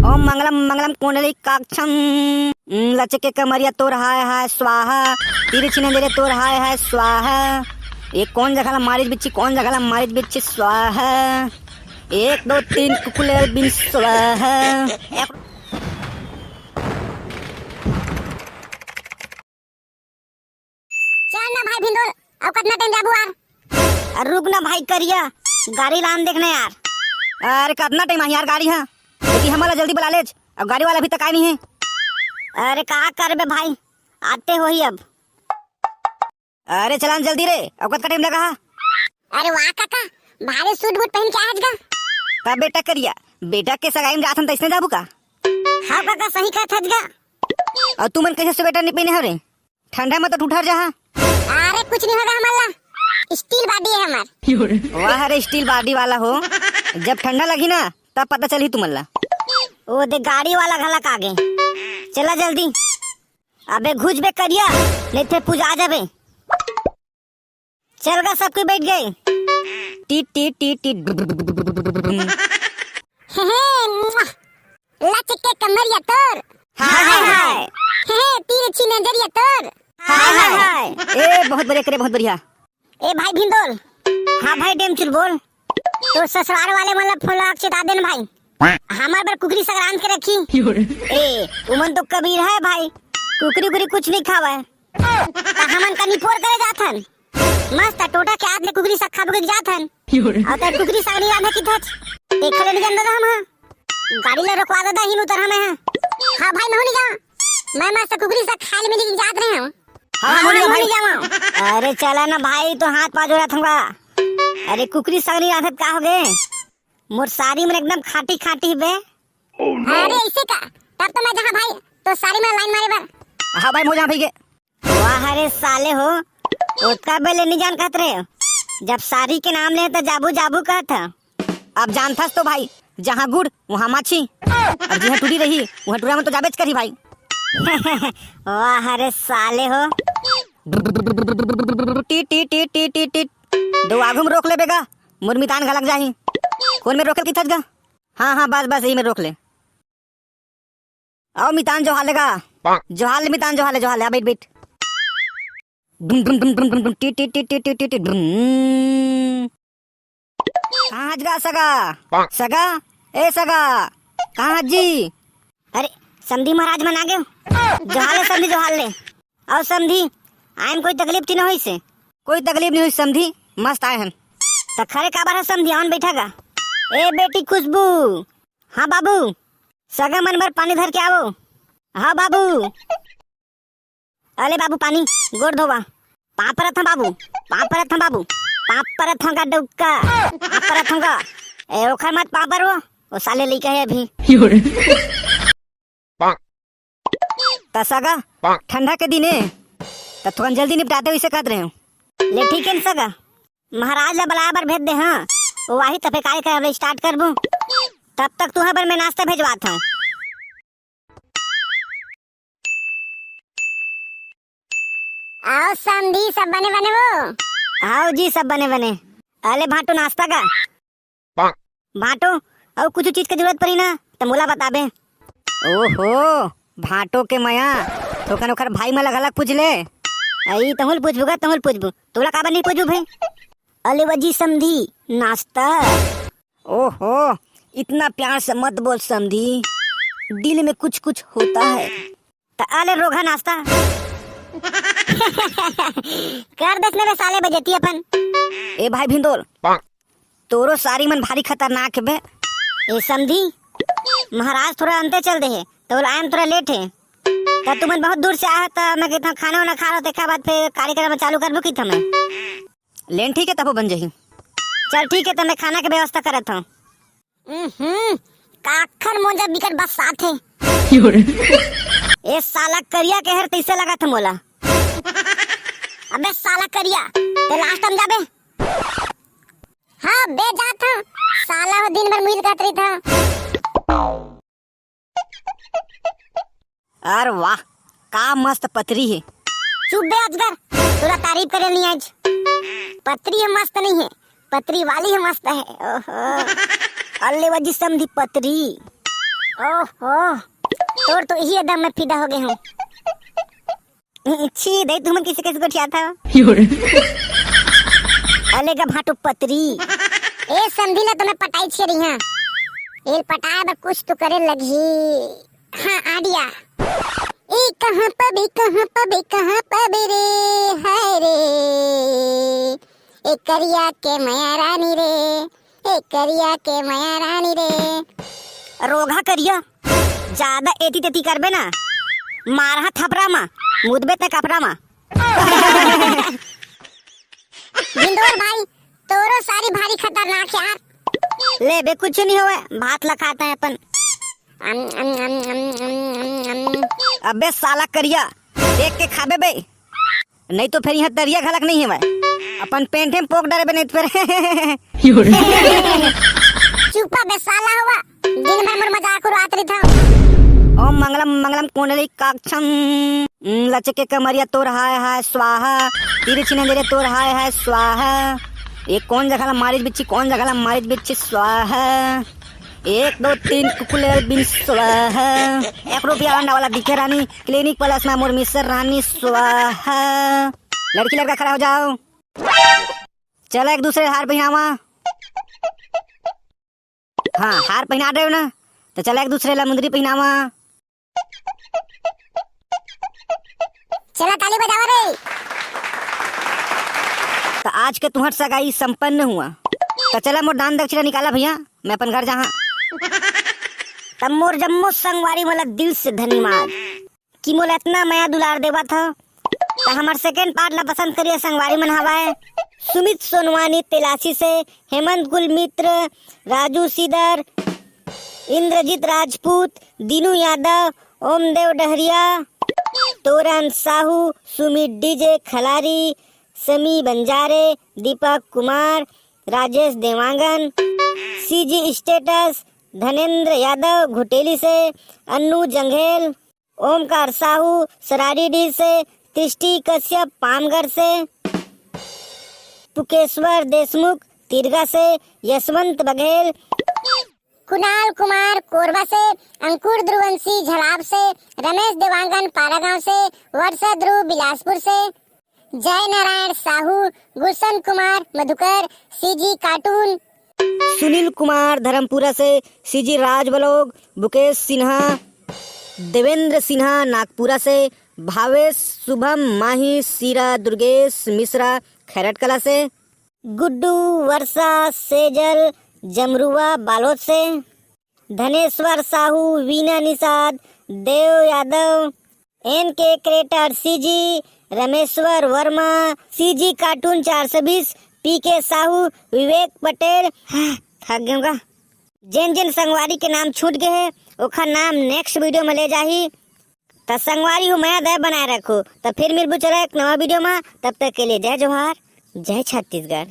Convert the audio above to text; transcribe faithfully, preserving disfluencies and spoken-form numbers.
ओम मंगलम मंगलम कुंडली काक्षम। लचके कमरिया तोर हाय हाय स्वाहा। तिरछी नजरे तोर हाय हाय स्वाहा। ये कौन जगह ला मारिस बिच्छी, कौन जगह ला मारिस बिच्छी स्वाहा। एक दो तीन कुकुले बिन स्वाहा। एक चल ना भाई भिंदोल, अब कितना टाइम जाबू यार? अरे रुक ना भाई करिया, गाड़ी लान देखना यार। अरे कितना टाइम है यार गाड़ी, हाँ? लेकिन हमारा जल्दी बुला लेज, अब गाड़ी वाला अभी तक आए नहीं है। अरे का करबे भाई, आते हो ही अब। अरे चलान जल्दी रे, अब कितना टाइम लगा हा? अरे वाह काका, भारी सूट बूट पहन के आज गा। का बेटा करिया, बेटा के सगाई में जाथन तैसने जाबू का? हाँ काका, सही कहत हज गा। और तुमन कैसे स्वेटर नहीं पहने हो रे? ठंडा में तो ठुठर जाहा। अरे कुछ नहीं होगा हमन ला, स्टील बॉडी है हमार। वाह रे स्टील बॉडी वाला हो, जब ठंडा लगी ना तब पता चली तुमन ला। ओ दे गाड़ी वाला घलक आगे, चला जल्दी। अबे घुस बे करिया, नहीं थे पूजा आ जाबे। चल गा, सब कोई बैठ गए। टी टी टी टी। हे, हे, मुआ। लचक के कमरिया तोर। हाय, हाय, हाय। हे, हे, तिरछी नजरिया तोर। हाय, हाय, हाय। ए, बहुत बढ़िया करे, बहुत बढ़िया। ए भाई भिंदोल। हाँ भाई डेमचुल बोल। तो ससुराल वाले मन ला फोन लगा के चेता देन भाई। हमार बर कुकरी संक्रांत के रखी। ए, उमन तो कबीर है भाई, कुकरी उकरी कुछ नहीं खावे। त हमन कनी पोर करे जाथन। मस्त टोटा के आत ले कुकरी साग खाबो के जाथन। अउ ते कुकरी साग नहीं रांधे किथच। ते खले नहीं जान दादा हम, हाँ। गाड़ी ले रोकवा दादा, ही उतर हमें, हाँ। हाँ भाई, मैं नहीं जाऊँ। मैं मस्त कुकरी साग खाए ले मिली जात रहे हूँ। हाँ, हाँ, बोलिए मैं भाई। नहीं जाऊँ। अरे चला ना भाई, तो हाथ पा जोड़ा थंगा। अरे कुकरी साग नहीं रांधे का हो गए? मोर सारी मन एकदम खाटी खाटी बे। अरे ऐसे का? तब तो मैं जहाँ भाई, तो सारी मन लाइन मारे बर। हाँ भाई, मोजा भाई के। वाह रे साले हो, ओतका बेले नहीं जान कहत रहे हो। जब सारी के नाम ले तो जाबू जाबू कहत ह। अब जानथस तो भाई, जहाँ गुड़ वहाँ माछी, अब जिहाँ टूरी रही वहाँ टूरा में तो जाबेच करी भाई। वाह रे साले हो। टी टी टी टी टी टी। दो आगू में रोक ले बेगा, मुरमितान घलक जाही। कौन में रोकल की थच गा? हाँ हाँ बस बस यही में रोक ले। आओ मितान जोहार लेगा। जोहार ले मितान, जोहार ले, जोहार ले, आ बैठ बैठ। डुम डुम डुम डुम डुम डुम, टी टी टी टी टी टी टी, डुम। कहाँ हज गा सगा? सगा, ए सगा, कहाँ हज जी? अरे समधी महाराज मन आ गए। जोहार ले समधी, जोहार ले। आओ समधी, आए में कोई तकलीफ थी ना होई से? कोई तकलीफ नहीं हुई समधी, मस्त आए हन। त खरे काबर है समधी, आवन बैठा गा। ए बेटी खुशबू, हाँ बाबू, सगा मन बर पानी धर के आवो। हाँ बाबू। अले बाबू पानी, गोड़ धोवा। पाँव परत हँव बाबू, पाँव परत हँव बाबू, पाँव परत हँव का डौका, पाँव परत हँव का। ए ओखर मत पाँव परवो, ओ साले लइका है अभी। त सगा, ठंडा के दिन ए, त थोकन जल्दी निपटाते वइसे कहत रहेंव। ले ठीक हे न सगा, महाराज ला बलाए बर भेज दे हँव, ओ आही तभे कार्यक्रम ला start करबो। तब तक तुँहर बर मैं नाश्ता भेजवात हँव। आओ समधी, सब बने बने वो? आओ जी, सब बने बने। अले भाँटो नाश्ता का? भाँटो, अउ कुछु चीज के जरूरत परी ना, त मोला बताबे। ओहो, भाँटो के मया, थोकन ओखर भाई मन ला घलक पूछ ले। अई, तहूँ ल पूछबू गा, तहूँ ल पूछबू। तोला काबर नहीं पूछबू भाई? अले वो जी समधी, नाश्ता। ओहो, इतना प्यार से मत बोल समधी, दिल में कुछ कुछ होता है। त अले रोगहा नाश्ता। कर देस न बे साले बेइज्जती अपन। ए भाई भिंदोल, तोरो सारी मन भारी खतरनाक हे बे। ए समधी, महाराज थोड़ा अंते चल दे हे, त ओला आए म थोड़ा late हे। त तुमन बहुत दूर से आए हो, त मैं कहता हूँ खाना वाना खा लो, तेखर बाद फिर कार्यक्रम चालू करबो की थमे। लेन ठीक हे, तभो बन जाही। चल ठीक हे, त मैं खाना के व्यवस्था करत हँव। हम्म, काखर मोजा बिकट बरसात हे। ए साला करिया के हर तइसे लगत हे मोला। अबे साला करिया, ते last time जाबे। हाँ बे जात हँव, साला हो दिन भर मुइल करत रहिथे। अरे वाह, का मस्त पतरी हे। चुप बे अजगर, तोला तारीफ करे नहीं आज। पतरी हे मस्त नहीं हे, पतरी वाली हे मस्त हे। ओहो। अल्ले वजी समधी पतरी। ओहो, तोर तो इही अदा में फिदा हो गे हूँ। छी दई, तुमन किसे किसे गोठियात हव? अले गा भांटू पतरी। ए समधी ला तो मैं पटाई छे रही हाँ। एल पटाए बर कुछ तो करे लगही। हाँ, आइडिया। ए कहाँ पबे, कहाँ पबे, कहाँ पबे रे, हाय रे। ए करिया के मया रानी रे, ए करिया के मया रानी रे। रोगहा करिया, जादा एती तेती करबे ना, मारहा थपरा मा, मुदबे ते कपरा मा। भिंदोर भाई, तोरो सारी भारी खतरनाक यार। ले बे, कुछ नहीं होवे, भात ला खात हन अपन। अम, अम, अम। अबे साला करिया, देख के खाबे बे, नहीं तो फिर यहाँ तरिया घलक नहीं हेवय, अपन पेंठे में पोक डरबे नहीं तो फिर। चुपा बे साला होवा, दिन भर मोर मजाक उड़ात रहिथव। ओम मंगलम मंगलम कुंडली काक्षम। उम, लचके कमरिया तोर हाय हाय स्वाहा, तिरछी नजरे तोर हाय हाय स्वाहा। ये कौन जगह ला मारिच बिच्छी, कौन जगह ला मारिच बिच्छी स्वाहा। एक दो तीन कुकुले बिन स्वाहा। एक रुपया अंडा वाला दिखे रानी, क्लिनिक प्लस में मोर मिसर रानी स्वाहा। लड़की लड़का खड़ा हो जाओ। चला एक दूसरे हार पहिनावा। हाँ, हार पहिना रहे हो ना, तो चला एक दूसरे ला मुंदरी पहिनावा। चला ताली बजावा रे। तो आज के तुहर सगाई संपन्न हुआ। तो चला मोर दान दक्षिणा निकाला भैया, मैं अपन घर जाहा। तब मोर जम्मो संगवारी मोला दिल से धन्यवाद। कि मोला इतना मया दुलार देवत हव। त हमर सेकंड पार्ट ला पसंद करिए संगवारी मन हवय सुमित सोनवानी तेलासी से, हेमंत गुलमित्र, राजू सीदर, इंद्रजीत राजपूत, दीनू यादव, ओमदेव डहरिया, तोरन साहू, सुमित डीजे खलारी, समी बंजारे, दीपक कुमार, राजेश देवांगन, सीजी स्टेटस, धनेंद्र यादव घुटेली से, अन्नू जंघेल, ओमकार साहू सरारीडीह से, दृष्टि कश्यप पामगढ़ से, पुकेश्वर देशमुख तिरगा से, यशवंत बघेल, कुणाल कुमार कोरबा से, अंकुर ध्रुवंशी झलाप से, रमेश देवांगन पारागांव से, वर्षा ध्रुव बिलासपुर से, जय नारायण साहू, गुलशन कुमार मधुकर, सीजी कार्टून, सुनील कुमार धर्मपुरा से, सीजी राज ब्लॉग, बुकेश सिन्हा, देवेंद्र सिन्हा नागपुरा से, भावेश शुभम माही सीरा दुर्गेश मिश्रा खैरट कला से, गुड्डू वर्षा सेजल जमरुआ बालोद से, धनेश्वर साहू, वीना निषाद, देव यादव, एन के creator CG, Rameshwar Verma, CG cartoon चार सौ बीस, पीके साहू, विवेक पटेल। हाँ, थक गेंव गा। जेन जेन संगवारी के नाम छूट गे हे, ओखर नाम नेक्स्ट वीडियो में ले जाही। त संगवारी हो, मया दया बनाए रखो। त फिर मिलबो चला एक नवा वीडियो में। तब तक के लिए जय जोहार, जय छत्तीसगढ़।